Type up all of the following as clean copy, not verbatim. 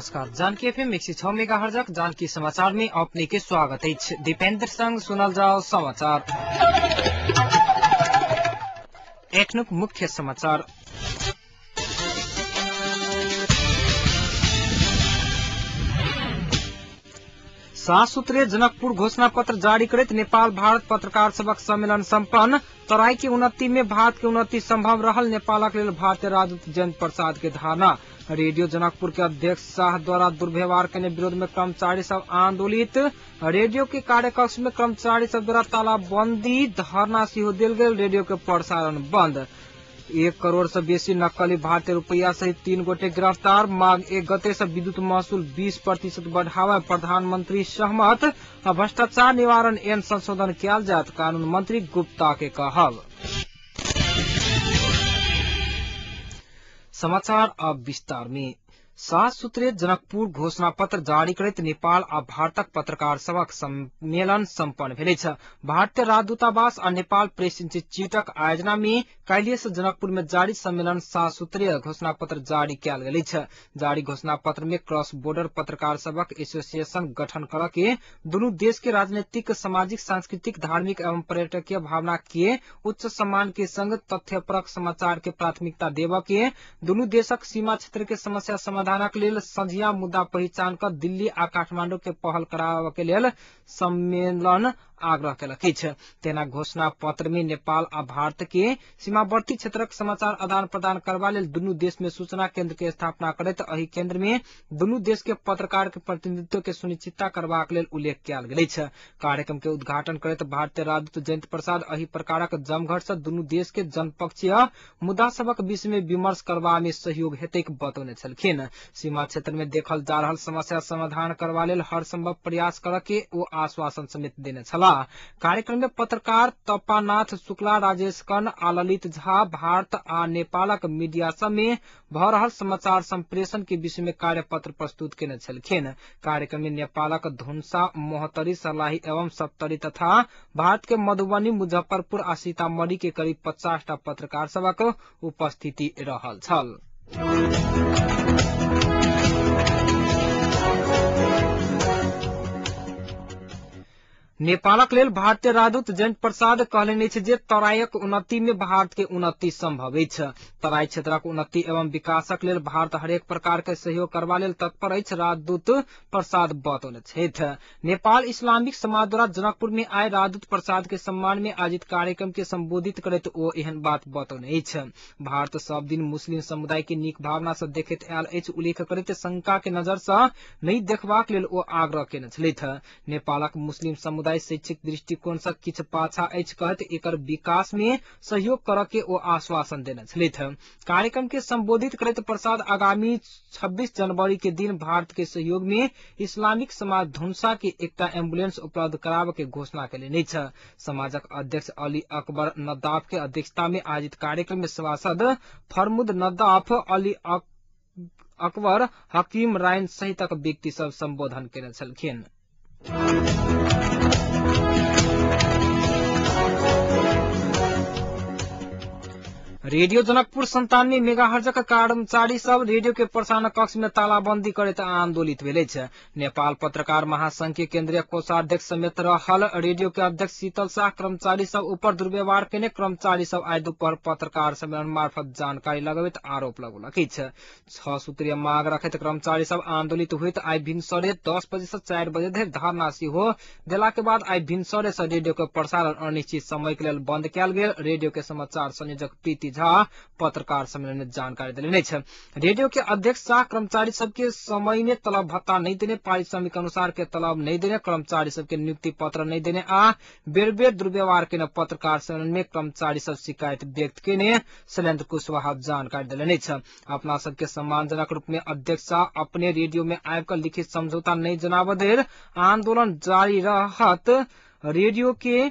नमस्कार, जानकी एफएम 106 मेगाहर्जक जानकी समाचार में अपने के स्वागत अछि। दीपेंद्र संग सुनल जाओ समाचार। एखनुक मुख्य समाचार। सात सूत्रीय जनकपुर घोषणा पत्र जारी करैत नेपाल भारत पत्रकार सभक सम्मेलन सम्पन्न। तराई के उन्नति में भारत के उन्नति संभव रहल नेपालक लेल भारतीय राजदूत जयंत प्रसाद के धारणा। रेडियो जनकपुर के अध्यक्ष शाह द्वारा दुर्व्यवहार के विरोध में कर्मचारी सब आंदोलित। रेडियो के कार्यकक्ष में कर्मचारी सब द्वारा तालाबंदी धरना सेहो देल गेल। रेडियो के प्रसारण बंद। 1 करोड़ से बेसी नकली भारतीय रुपया सहित 3 गोटे गिरफ्तार। माघ 1 गते से विद्युत महसूल 20% बढ़ावे प्रधानमंत्री सहमत। भ्रष्टाचार निवारण ऐन संशोधन कयल जायत, कानून मंत्री गुप्ता के कहब। समाचार अब विस्तार में। 7 सूत्रीय जनकपुर घोषणा पत्र जारी करैत नेपाल आ भारतक पत्रकार सभक सम्मेलन सम्पन्न भेल अछि। भारतीय राजदूतावास आ नेपाल प्रेस इंस्टीट्यूटक आयोजना में काल्हिये से जनकपुर में जारी सम्मेलन 7 सूत्रीय घोषणा पत्र जारी कयल गेल अछि। जारी घोषणा पत्र में क्रॉस बॉर्डर पत्रकार सभक एसोसिएशन गठन कर के दुनू देश के राजनीतिक, सामाजिक, सांस्कृतिक, धार्मिक एवं पर्यटकीय भावना के उच्च सम्मान के संग तथ्यपरक समाचार के प्राथमिकता देबऽ के, दुनू देशक सीमा क्षेत्र के समस्या समाधान लेल संझिया मुद्दा पहिचान कर दिल्ली आ काठमांडू के पहल कराबऽ के लेल सम्मेलन आग्रह केलक अछि। तेना घोषणा पत्र में नेपाल आ भारत के सीमावर्ती क्षेत्रक समाचार आदान प्रदान करबा लेल दुनू देश में सूचना केंद्र के स्थापना करैत एहि केंद्र में दुनू देश के पत्रकार के प्रतिनिधित्व के सुनिश्चितता करबाक लेल उल्लेख कयल गेल अछि। कार्यक्रम के उद्घाटन करैत भारतीय राजदूत जयंत प्रसाद एहि प्रकारक जमघट से दुनू देश के जनपक्षीय मुद्दा सभक विषय में विमर्श करबा में सहयोग हेतैक बतौने छलखिन। सीमा क्षेत्र में देखल जा रहल समस्या समाधान करबा लेल हर संभव प्रयास करऽ के ओ आश्वासन समेत देने छलाह। कार्यक्रम में पत्रकार तपानाथ शुक्ला, राजेश कर्ण आ ललित झा भारत आ नेपालक मीडिया सब में भऽ रहल समाचार संप्रेषण के विषय में कार्यपत्र प्रस्तुत केने छलखिन। कार्यक्रम में नेपालक धुनसा, मोहतरी, सर्लाही एवं सप्तरी तथा भारत के मधुबनी, मुजफ्फरपुर आ सीतामढ़ी के करीब 50 टा पत्रकार सभक उपस्थिति रहल छल। नेपालक लेल भारतीय राजदूत जयंत प्रसाद कहलनि अछि जे तराईक उन्नति में भारत के उन्नति संभव अछि। तराई क्षेत्रक उन्नति एवं विकासक लेल भारत हरेक प्रकार के सहयोग करबा लेल तत्पर अछि, राजदूत प्रसाद बतौने छथि। नेपाल इस्लामिक समाज द्वारा जनकपुर में आइ राजदूत प्रसाद के सम्मान में आयोजित कार्यक्रम के संबोधित करैत ओ एहन बात बतौने अछि। भारत सब दिन मुस्लिम समुदाय के नीक भावना से देखैत आयल अछि उल्लेख करैत शंका के नजर से नहि देखबाक लेल ओ आग्रह केने छलथि। नेपालक मुस्लिम समुदाय शैक्षिक दृष्टिकोण से किछु पाछा अछि कहैत एकर विकास में सहयोग करऽ के ओ आश्वासन देने छलथि। कार्यक्रम के संबोधित करैत प्रसाद आगामी 26 जनवरी के दिन भारत के सहयोग में इस्लामिक समाज धुनसा के एकटा एम्बुलेंस उपलब्ध कराबऽ के घोषणा केलनि अछि। समाजक अध्यक्ष अली अकबर नद्दाफ के अध्यक्षता में आयोजित कार्यक्रम में सभासद फरमुद नद्दाफ, अली अकबर, हकीम राइन सहितक व्यक्ति सब संबोधन केने छलखिन। रेडियो जनकपुर 97 मेगाहर्जक कर्मचारी सब रेडियो के प्रसारण कक्ष में तालाबंदी करैत आंदोलित भेल अछि। नेपाल पत्रकार महासंघ के केंद्रीय कोषाध्यक्ष समेत रहल रेडियो के अध्यक्ष शीतल शाह कर्मचारी सब ऊपर दुर्व्यवहार केने कर्मचारी सब आइ दुपहर पत्रकार सम्मेलन मार्फत जानकारी लगबैत आरोप लगौलक अछि। 6 सूत्रीय मांग रखैत कर्मचारी सब आंदोलित होइत आइ भिनसरे 10 बजे से 4 बजे धरि धरना सेहो देला के बाद आइ भिनसरे से रेडियो के प्रसारण अनिश्चित समय के लेल बंद कयल गेल। रेडियो के समाचार संयोजक प्रीति झा पत्रकार सम्मेलन में जानकारी देलनि अछि। रेडियो के अध्यक्ष शाह कर्मचारी सबके समय में तलब भत्ता नहीं देने, पारिश्रमिक अनुसार के तलब नहीं देने, कर्मचारी सबके नियुक्ति पत्र नहीं देने आ बेर बेर दुर्व्यवहार केने पत्रकार सम्मेलन में कर्मचारी सब शिकायत व्यक्त केने शैलेन्द्र कुशवाहा जानकारी देलनि अछि। अपना सबके सम्मानजनक रूप में अध्यक्ष शाह अपने रेडियो में आबि कऽ लिखित समझौता नहीं जनाबऽ धरि आंदोलन जारी रहत। रेडियो के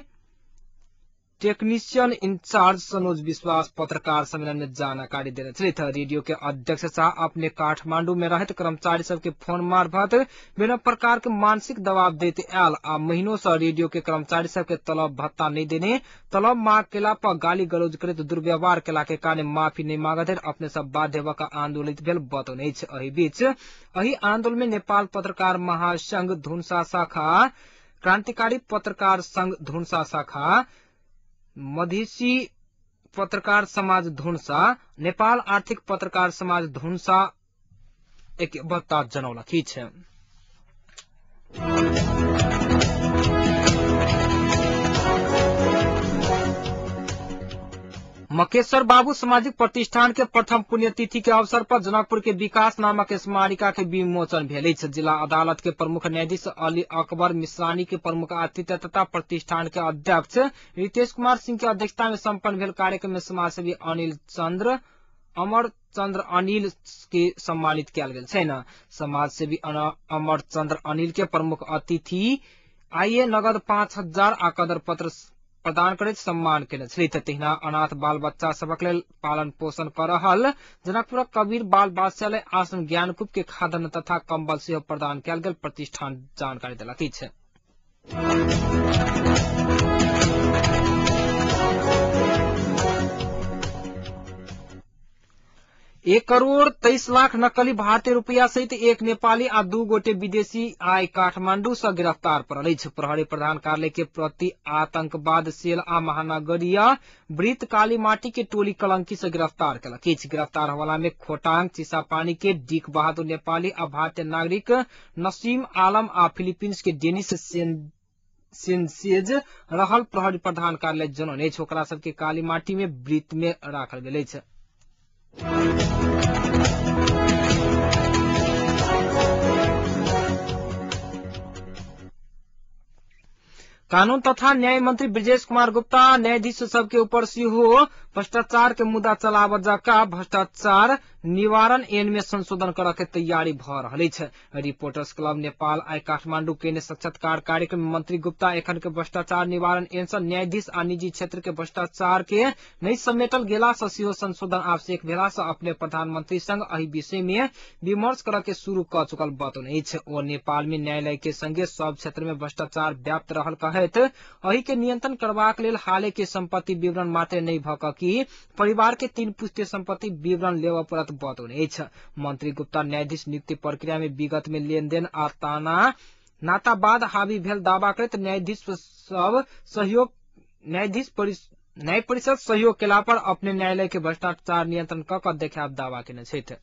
टेक्नीशियन इंचार्ज सनोज विश्वास पत्रकार सम्मेलन में जानकारी देने छलथि। रेडियो के अध्यक्ष शाह अपने काठमांडू में रहत कर्मचारी सबके फोन मार्फत बिना प्रकार के मानसिक दबाव देते आयल आ महीनों से रेडियो के कर्मचारी सबके तलब भत्ता नहीं देने, तलब मांग केला पर गाली गलौज करैत दुर्व्यवहार केला के कारण माफी नहीं मांगत अपने सब बाध्य भऽ कऽ आंदोलित भेल बतौने अछि। एहि बीच एहि आंदोलन में नेपाल पत्रकार महासंघ धुनसा शाखा, क्रांतिकारी पत्रकार संघ धुनसा शाखा, मधेसी पत्रकार समाज धुनसा, नेपाल आर्थिक पत्रकार समाज धुनसा एक बत्ता जनौलक अछि। मकेश्वर बाबू सामाजिक प्रतिष्ठान के प्रथम पुण्यतिथि के अवसर पर जनकपुर के विकास नामक स्मारिका के विमोचन भेल अछि। जिला अदालत के प्रमुख न्यायाधीश अली अकबर मिश्रानी के प्रमुख आतिथ्य तथा प्रतिष्ठान के अध्यक्ष रितेश कुमार सिंह के अध्यक्षता में सम्पन्न भेल कार्यक्रम में समाजसेवी अनिल चंद्र अमर चंद्र अनिल के सम्मानित कयल गेल छैन। समाजसेवी अमर चंद्र अनिल के प्रमुख अतिथि आइए नगद 5000 आ कदर पत्र प्रदान करैत सम्मान केने छलथि। तहिना अनाथ बाल बच्चा सबक लेल पालन पोषण कऽ रहल जनकपुरक कबीर बाल वात्सल्य आश्रम ज्ञानकूप के खाद्यान्न तथा कम्बल सेहो प्रदान कयल गेल प्रतिष्ठान जानकारी देलक अछि। एक करोड़ 23 लाख नकली भारतीय रुपया सहित एक नेपाली आ 2 गोटे विदेशी आइ काठमांडू से गिरफ्तार पड़ल अछि। प्रहरी प्रधान कार्यालय के प्रति आतंकवाद सेल आ महानगरीय वृत्त कालीमाटी के टोली कलंकी से गिरफ्तार केलक अछि। गिरफ्तार हवाला में खोटांग चिसापानी के डीक बहादुर नेपाली आ भारतीय नागरिक नसीम आलम आ फिलीपींस के डेनिस सेंसेज रहल प्रहरी प्रधान कार्यालय जनौने अछि। ओकरा सबके कालीमाटी में वृत्त में राखल गेल अछि। कानून तथा न्याय मंत्री ब्रजेश कुमार गुप्ता न्यायाधीश सबके ऊपर सेहो भ्रष्टाचार के मुद्दा चलाबऽ जका भ्रष्टाचार निवारण ऐन में संशोधन करऽ के तैयारी भऽ रहल अछि। रिपोर्टर्स क्लब नेपाल आइ काठमांडू केने साक्षात्कार कार्यक्रम में मंत्री गुप्ता एखन के भ्रष्टाचार निवारण ऐन से न्यायाधीश आ निजी क्षेत्र के भ्रष्टाचार के नहि समेटल गेला से सेहो संशोधन आवश्यक भेला से अपने प्रधानमंत्री संग एहि विषय में विमर्श करऽ के शुरू कऽ चुकल बतौने अछि। ओ नेपाल में न्यायालय के संगे सब क्षेत्र में भ्रष्टाचार व्याप्त रहल कहैत एहि के नियंत्रण करबाक लेल हाले के संपत्ति विवरण मात्र नहि भऽ कऽ कि परिवार के 3 पुस्ते संपत्ति विवरण लेबऽ पड़त बतौने अछि। मंत्री गुप्ता न्यायाधीश नियुक्ति प्रक्रिया में विगत में लेनदेन आ ताना नातावाद हावी भेल दावा करैत न्यायाधीश सब सहयोग न्याय परिषद सहयोग केला पर अपने न्यायालय के भ्रष्टाचार नियंत्रण कऽ कऽ देखायब दावा केने छथि।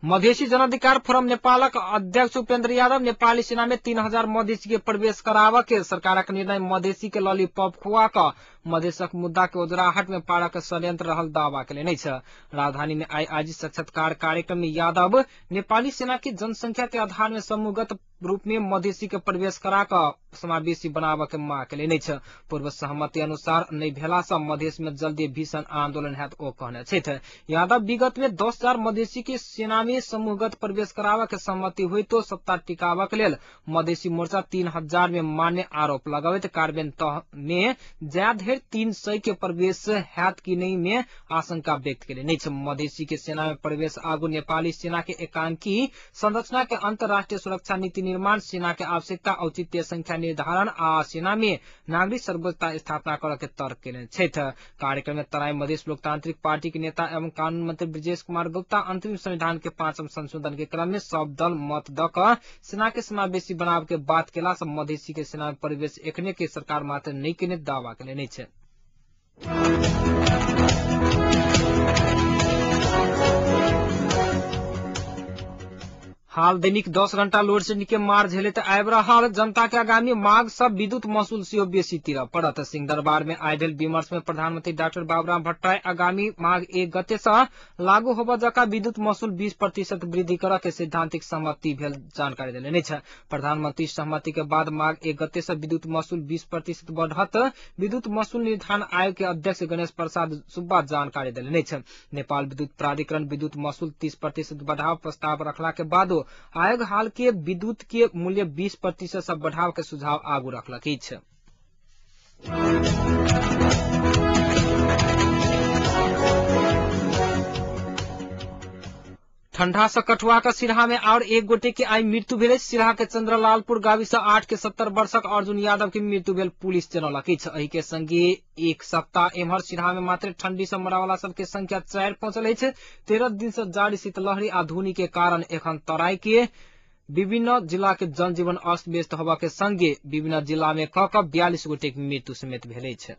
मधेसी जनाधिकार फोरम नेपालक अध्यक्ष उपेन्द्र यादव नेपाली सेना में 3000 मधेसी के प्रवेश कराबऽ के सरकारक निर्णय मधेसी के लॉलीपॉप खुआ कऽ मधेसक मुद्दा के ओझराहट में पारक षड्यंत्र रहल दावा केलनि अछि। राजधानी में आइ आयोजित साक्षात्कार कार्यक्रम में यादव नेपाली सेना के जनसंख्या के आधार में समूहगत रूप में मधेसी के प्रवेश करा कऽ समावेशी बनाबऽ के मांग केलनि अछि। पूर्व सहमति अनुसार नहि भेला सँ मधेस में जल्दी भीषण आंदोलन हैत ओ कहने छथि। यादव विगत में 10,000 मधेसी के सेना में समूहगत प्रवेश कराबऽ के सहमति होइतो सत्ता टिकाबऽ के लेल मधेसी मोर्चा 3000 में मान्य आरोप लगबैत कार्बन तह में जा धरि 300 के प्रवेश हैत कि नहीं में आशंका व्यक्त केलनि अछि। मधेसी के सेना में प्रवेश आगू नेपाली सेना के एकांकी संरचना के अंतर्राष्ट्रीय सुरक्षा नीति निर्माण, सेना के आवश्यकता औचित्य संख्या निर्धारण आ सेना में नागरिक सर्वोच्चता स्थापना करऽ के तर्क केने छथि। कार्यक्रम में तराई मधेश लोकतांत्रिक पार्टी के नेता एवं कानून मंत्री ब्रजेश कुमार गुप्ता अंतरिम संविधान के 5वां संशोधन के क्रम में सब दल मत द कऽ सेना के समावेशी बनाव के बात केला से मधेसी के सेना में प्रवेश एखने के सरकार मात्र नहि केने दावा केने अछि। हाल दैनिक 10 घंटा लोड शेडिंग के मार झेलैत आबि रहल जनता के आगामी माघ सब विद्युत महसूल सेहो बेसी तीरऽ पड़त। सिंहदरबार में आइ भेल विमर्श में प्रधानमंत्री डाक्टर बाबूराम भट्टराई आगामी माघ 1 गते से लागू होबऽ जका विद्युत महसूल 20% वृद्धि करऽ के सैद्धांतिक सहमति भेल जानकारी देलनि अछि। प्रधानमंत्री सहमति के बाद माघ 1 गते से विद्युत महसूल 20% बढ़त विद्युत महसूल निर्धारण आयोग के अध्यक्ष गणेश प्रसाद सुब्बा जानकारी देलनि अछि। नेपाल विद्युत प्राधिकरण विद्युत महसूल 30% बढ़ाव प्रस्ताव रखला के बादो आयोग हाल के विद्युत के मूल्य 20% से बढ़ाव के सुझाव आगू रखलक अछि। ठंडा से कठुआ के सिरहा में और एक गोटे के आई मृत्यु भेल। सिरहा के चंद्रलालपुर गावी से 8 के 70 वर्षक अर्जुन यादव के मृत्यु भेल पुलिस जनौलक अछि। एहि के संगे एक सप्ताह एम्हर सिरहा में मात्र ठंडी से मरवाला सबके संख्या 4 पहुंचल अछि। 13 दिन से जारी शीतलहरी आ धुनी के कारण एखन तराई के विभिन्न जिला के जनजीवन अस्त व्यस्त होबा के संगे विभिन्न जिला में क 42 गोटे के मृत्यु समेत भेल अछि।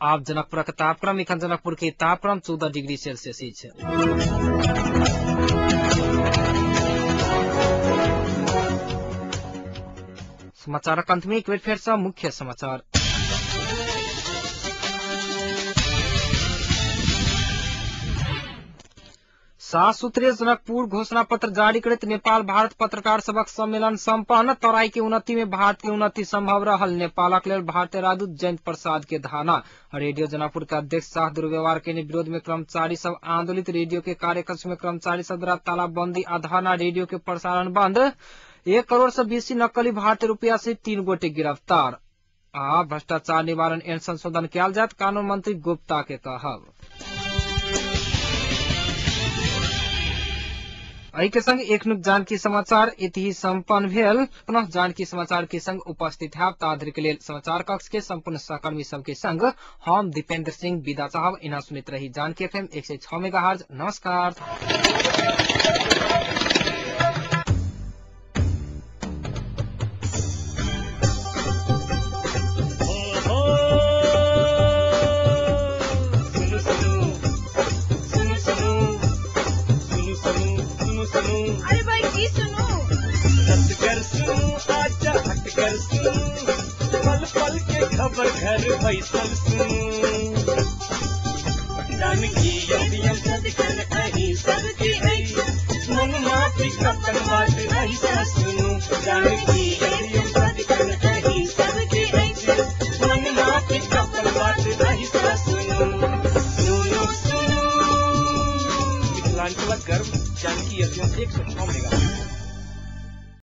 आप जनकपुर के तापक्रम एखन जनकपुर के तापक्रम 14 डिग्री सेल्सियस अछि। समाचारक अंत में एक बेर फेर से मुख्य समाचार। 7 सूत्रीय जनकपुर घोषणा पत्र जारी करैत नेपाल भारत पत्रकार सभक सम्मेलन सम्पन्न। तराई के उन्नति में भारत के उन्नति संभव रहल नेपालक लेल भारतीय राजदूत जयंत प्रसाद के धारणा। रेडियो जनकपुर के अध्यक्ष शाह दुर्व्यवहार के विरोध में कर्मचारी सब आंदोलित। रेडियो के कार्यकक्ष में कर्मचारी सब द्वारा तालाबंदी आ धरना। रेडियो के प्रसारण बंद। 1 करोड़ से बेसी नकली भारतीय रुपया से 3 गोटे गिरफ्तार। आ भ्रष्टाचार निवारण ऐन संशोधन कयल जायत कानून मंत्री गुप्ता के कहब। एहि के संग एक नुक जानकी समाचार इति संपन्न भेल। पुनः जानकी समाचार के संग उपस्थित है ताधरि के लेल समाचार कक्ष के संपूर्ण सहकर्मी सबके संग हम दीपेंद्र सिंह विदा चाहब। इना सुनैत रही जानकी एफएम 106 मेगाहर्ट्ज। नमस्कार। अरे भाई की सुनू, रद्द कर सुनू, आजा हट कर सुनू, पल पल के खबर घर बैसल सुनू। जानकी एफएम सदकर अही सबके अछि, मन माफी अपन बात अही सँ सुनू। जानकी एफएम सदकर अही सबके अछि, मन माफी अपन बात अही सँ सुनू। सुनू सुनू मिथिलांचलक गर्व जानकी एफएम 106 मेगाहर्ट्ज।